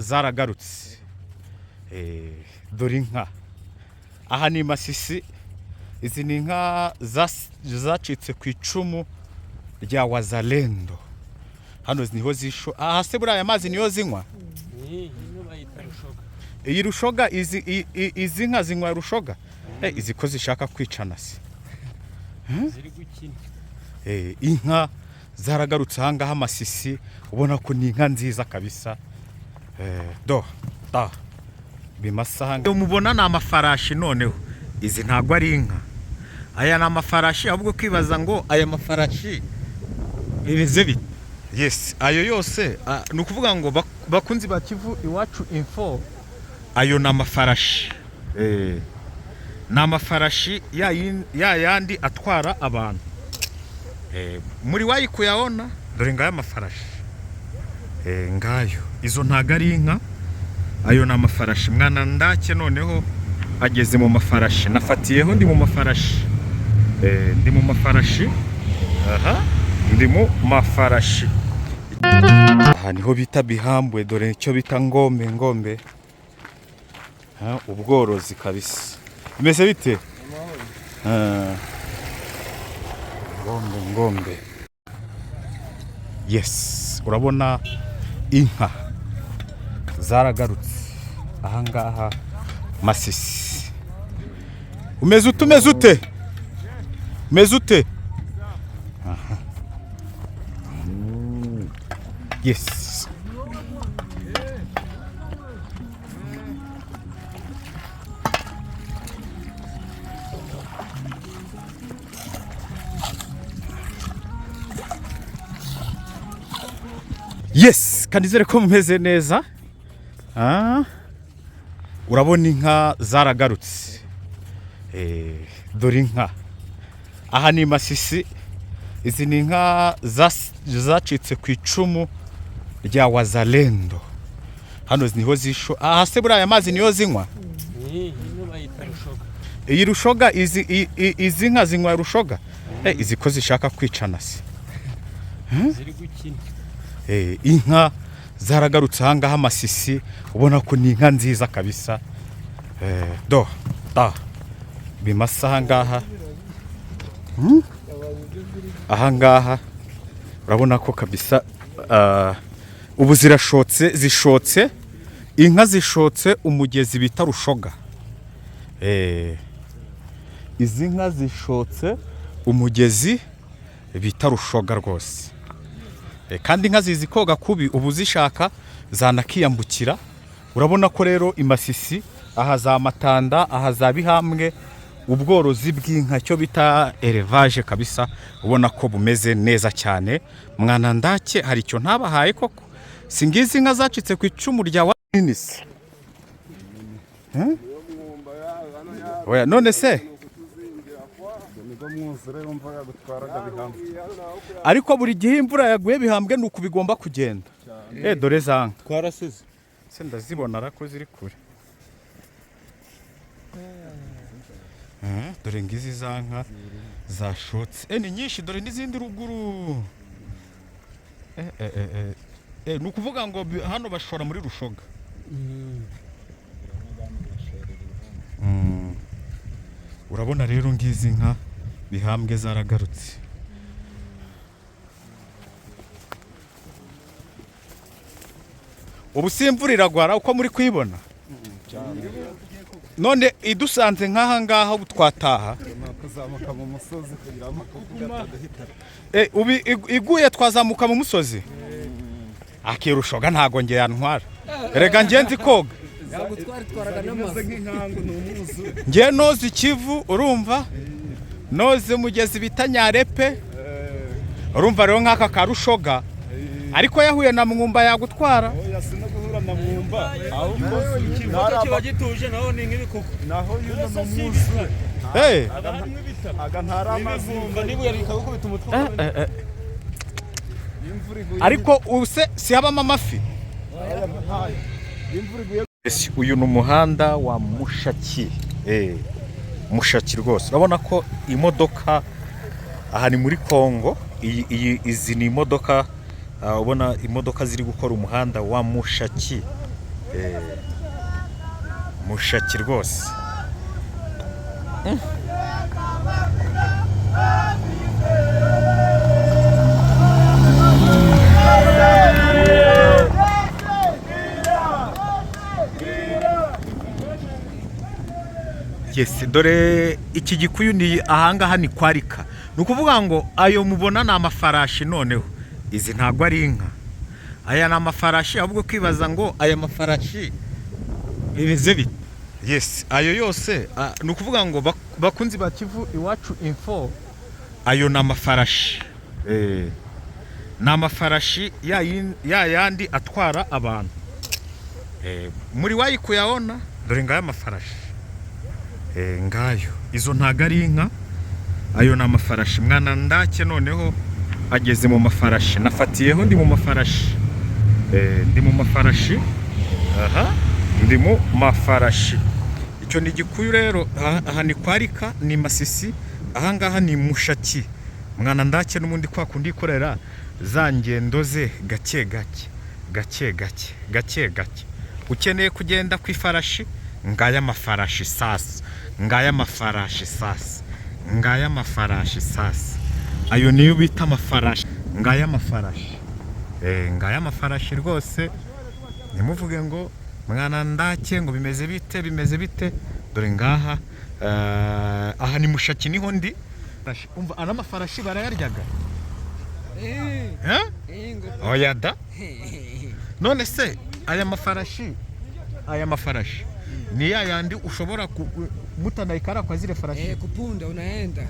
Zaragarutse. Dore inka aha ni Masisi. Izi ni inka zacitse ku icumu rya Wazalendo. Hano niho zisho. Aha se buriya aya mazi niyo zinywa? Ino bayita Rushoga. Iyi Rushoga, izi nka zinywa Rushoga? Izi ko zishaka kwicana se? Ziri gukina. Inka zaragarutse ahangaha Masisi, ubona ko ni inka nziza kabisa. Do da bimasa ahangaha mubona ni amafarashi. Noneho izi ntabwo ari inka, aya ni amafarashi. Ahubwo kwibaza ngo aya mafarashi bimeze bite? Yes, ayo yose ni ukuvuga ngo bakunzi ba Kivu Iwacu Info, ayo ni amafarashi. Ni amafarashi ya yandi atwara abantu. Muri wayi kuyabona, dore ngayo amafarashi. Ngayo izo ntago ari inka, ayo ni amafarashi. Mwana ndake noneho ageze mu mafarashi, nafatiyeho ndi mu mafarashi. Ndi mu mafarashi, aha ndi mu mafarashi. Aha niho bita Bihambwe, dore icyo bita Ngombe. Ngombe. Ha, ubworozi kabisa bimeze bite? Ah. Ngombe, Ngombe. Yes, urabona inka zaragarutse ahangaha Masisi. Umeze ute? Umeze ute? Umeze ute? Aha. Yes. Yes, kanizere ko mumeze neza. Ah. Urabona inka zaragarutse. Dore inka aha ni Masisi. Izi ni inka zacitse ku icumu rya Wazalendo. Hano niho zisho. Aha se buriya aya mazi niyo zinywa? Ino bayita Rushoga. Iyi Rushoga, izi nka zinywa Rushoga? Izi ko zishaka kwicana se? Ziri gukina. Inka zaragarutse ahangaha Masisi, ubona ko ni inka nziza kabisa. Do da bimasa ahangaha. Ahangaha urabona ko kabisa ubu zirashotse, zishotse inka zishotse umugezi bita Rushoga. Izi nka zishotse umugezi bita Rushoga rwose. Kandi inka zizi koga kubi, ubu zishaka zanakiyambukira. Urabona ko rero imasisi aha za Matanda, aha za Bihambwe, ubworozi bw'inka cyo bita élevage kabisa, ubona ko bumeze neza cyane. Mwana ndake hari icyo ntabahaye koko? Si ngizi inka zacitse ku icumu rya wa Minisi? Oya, none se Nibwo mwuzure wumvaga gutwaraga Bihambwe. Ariko buri gihe imvura yaguye Bihambwe ni uku bigomba kugenda. Dore za nka. Twarasize. Se ndazibona ariko ziri kure. Dore ngizi za nka zashotse. Ni nyinshi, dore n'izindi ruguru. Ni ukuvuga ngo hano bashora muri Rushoga. Urabona rero ngizi nka Bihambwe zaragarutse. Ubu si imvura iragwara uko muri kuyibona? None idusanze nk'aha ngaha ubu twataha? Kuzamuka mu musozi kugira ngo ataduhitana. Ubu iguye twazamuka mu musozi? Akirushoga ntago nge yantwara. Erega nge nzi koga. Yagutwara n'amazu. Nk'inkangu ni umwuzure. Nge noza Ikivu, urumva? Noze mugezi bita Nyarepe. Urumva rero nk'aka karushoga. Ariko yahuye na Mwumba yagutwara. Oya, si no guhura na Mwumba, ahubwo Ikivuga kiba gituje naho ni nk'ibikuku. Naho yuno ni umwuzure. Aga ntari amazi. N'ibivumba n'ibuye rikagukubita umutwe. Imvura iguye. Ariko ubuse si habamo amafi? Ntayo imvura iguye. Ese uyu ni umuhanda wa Mushaki. Mushaki rwose. Urabona ko imodoka aha ni muri Kongo. Iyi izi ni imodoka, ubona imodoka ziri gukora umuhanda wa Mushaki. Mushaki rwose. Yes, dore iki gikuyu ni ahangaha ni kwarika. Ni ukuvuga ngo ayo mubona ni amafarashi. Noneho izi ntabwo ari inka, aya ni amafarashi. Ahubwo kwibaza ngo aya mafarashi bimeze bite? Yes, ayo yose ni ukuvuga ngo bakunzi ba Kivu Iwacu Info, ayo ni amafarashi. Ni amafarashi ya yandi atwara abantu. Muri wayi kuyaona, dore ngaya amafarashi. Ngayo izo ntago ari inka, ayo ni amafarashi. Mwana ndake noneho ageze mu mafarashi, nafatiyeho ndi mu mafarashi. Ndi mu mafarashi, aha ndi mu mafarashi. Icyo ni igikuyu rero. Aha ni kwarika, ni Masisi, ahangaha ni Mushaki. Mwana ndake n'ubundi kwa kundi ikorera za ngendo ze gake gake gake gake gake gake. Ukeneye kugenda ku ifarashi, ngaya amafarashi sasa, ngaya amafarashi sasa, ngaya amafarashi sasa. Ayo niyo bita amafarashi, ngaya amafarashi. Ngaya amafarashi rwose. Ntimuvuge ngo mwana ndake ngo bimeze bite, bimeze bite. Dore ngaha, aha ni Mushaki, niho ndi. Umva, ana amafarashi barayaryaga? Oya da. None se aya mafarashi, aya mafarashi ni ya yandi ushobora mutanaikara kwa zile farashi? Kupunda unaenda.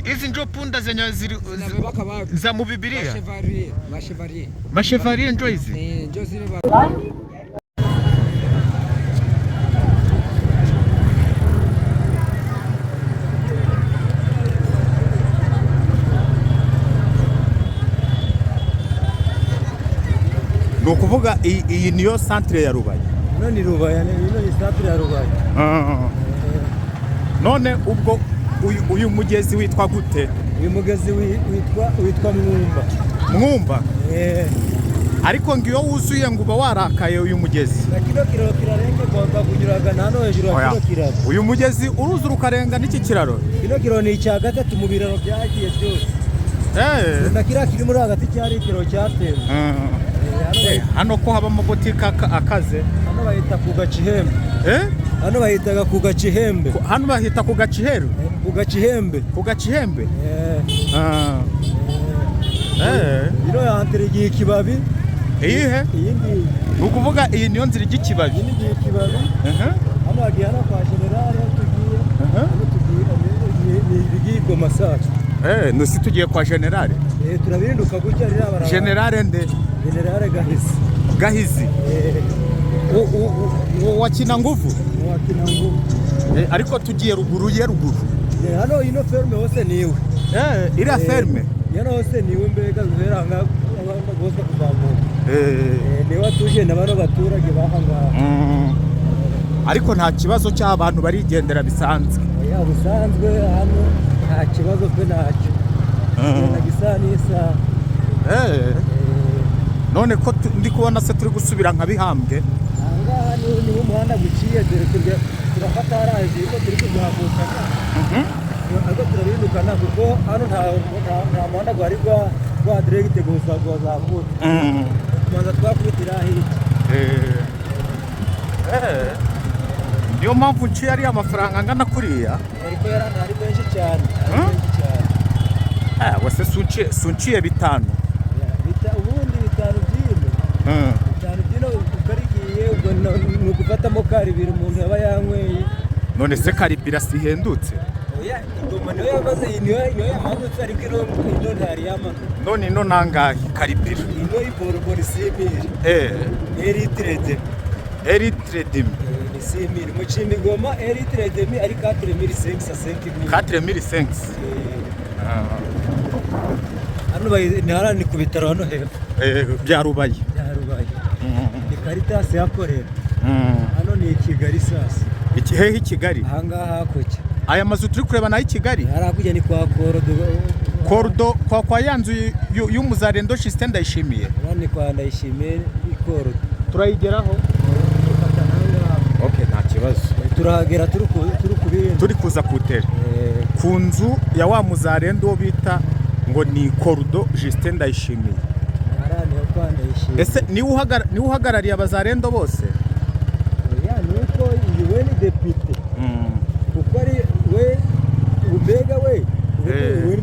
Hizi njo punda zenye zili Zinabebaka watu. za mu Bibiliya. Mashevarie, mashevarie. Mashevarie njo hizi. Njo zile. Ni ukuvuga iyi niyo centre ya Rubaya? Ino ni Rubaya, ino ni centre ya Rubaya. None ubwo uyu mugezi witwa gute? Uyu mugezi witwa Mwumba. Mwumba? Ariko ngo iyo wuzuye ngo uba warakaye uyu mugezi. Na kino kiraro kirarengerwaga, kunyuraga na hano hejuru ya kino kiraro. Uyu mugezi uruzura ukarenga n'iki kiraro? Kino kiraro ni icya gatatu mu biraro byagiye byose. Na kiriya kiri muri hagati cyari ikiraro cyatewe. Hano ko haba amabotike akaze. Hano bahita ku Gacihembe. Hano bahitaga ku Gacihembe. Hano bahita ku Gaciheru? Ku Gacihembe. Ku Gacihembe? Ino yantere igiye ikibabi. Iyihe? Iyi ngiyi. Ni ukuvuga iyi niyo nzira ijya ikibabi. Iyi ni igiye ikibabi. Hano hagiye hano kwa generale aho tugiye. Hano tugiye ni ibigiye Goma sacu. Nusi tugiye kwa generale? Turabirinduka gutya ririya barabara. Generale nde? Generale Gahizi. Gahizi. Wa Kinanguvu? Wa Kinanguvu. Ariko tugiye ruguru ye ruguru. Hano ino ferme hose niwe. Iriya ferme? Hano hose niwe, mbega guhera aha bose kuzamuka. Niwe atuje na bano baturage baha ngaha. Ariko nta kibazo cy'abantu barigendera bisanzwe? Oya, busanzwe hano nta kibazo pe, ntacyo. Tugendaga isaha n'isaha. None ko ndi kubona se turi gusubira nka Bihambwe? Aha ngaha niho umuhanda guciye, dore turafata hariya hejuru ko turi kuzamukana. Ariko turabindukana kuko hano nta muhanda gwari gwa diregite gusa gwazamuka. Tubanza twakubitira hirya. Niyo mpamvu nciye ariya mafaranga angana kuriya. Ariko ari menshi cyane. Ari menshi cyane. Wese sunciye 5. Ubundi 5 by'ino. 5 by'ino ukarigiye ubwo ni ugufatamo karibiri umuntu yaba yanyweye. None se karibira sihendutse? Oya, Goma niyo yamaze, niyo yamanutse, ariko ino ntari yamanutse. None ino nangahe karibira? Ino iboroboro 6000. Elitre demi. Elitre demi. Ni 6000. Mu Cimigoma elitre demi ari 4500 5000. 4500. Hano ni hariya ni ku bitaro hano hepfo. Bya Rubaye. Bya Rubaye. Ni Caritas yakorera. Hano ni i Kigali sasa. Hehe i Kigali? Aha ngaha hakurya. Aya mazu turi kureba nayo i Kigali? Hari hakurya ni kwa Korodo. Korodo kwa ya nzu y'umuzarendo Justin Ndayishimiye. Hano ni kwa Ndayishimiye i Korodo. Turayigeraho. Turahagera turi kubindi. Turi kuza kutera ku nzu ya wa muzarendo, uwo bita ngo ni Korudo Justin Ndayishimiye. Hariya niho kwa Ndayishimiye. Ese niwe uhagarariye abazarendo bose? Oya, ni uko iyi we ni depite, kuko ari we mbega we. We